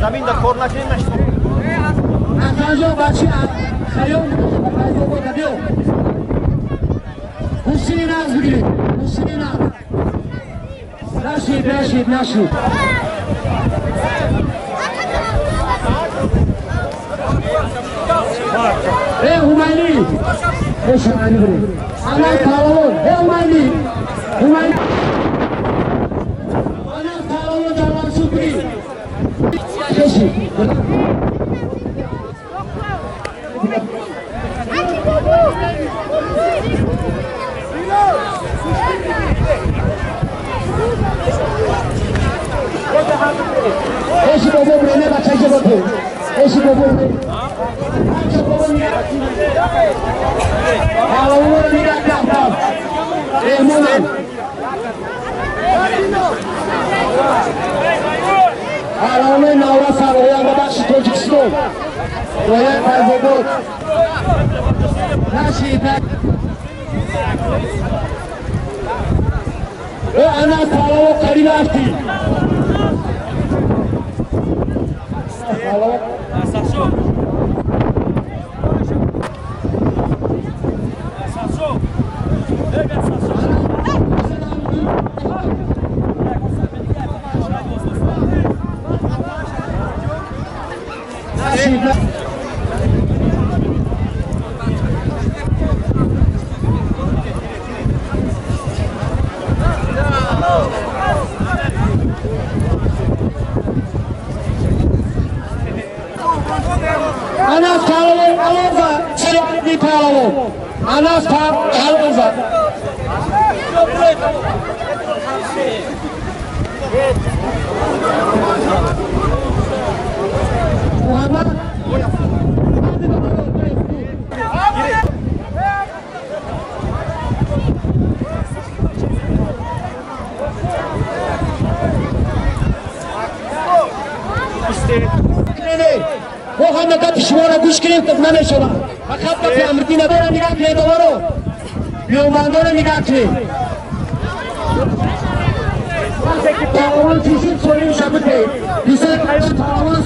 Замин да кор накунем нашто. Асанҷон бачи хаём файзобод биё. Ҳусини нағз бигиред. Ҳусини нағз. Нашид, нашид, нашид. Э Ҳумайни. Э Шамани биред. Ана паҳлавон. Э Ҳумайни. Ҳумайни. Ана паҳлавон ҷавон супри. Кеши. Эши бобо брене бачаҷа бото. Эши бобо брене. Паҳлавонро нигоҳ кардам. Меҳмонам. Паҳлавонои навраса оянда бахши Тоҷикистон. Ноҳияи Файзобод. Нашид. Э ана паҳлавон қариб рафтӣ. Анас паҳлавон алоза, чири паҳлавон. Анас паҳлавон. Муҳаммад мо ҳама гапи шуморо гӯш кунем, намешавад. Фақат гапи амрдин надора нигаҳ кунед, доваро. Меҳмондоро нигаҳ кунед. Паҳлавон чишид солим шабуте. Писар паҳлавон.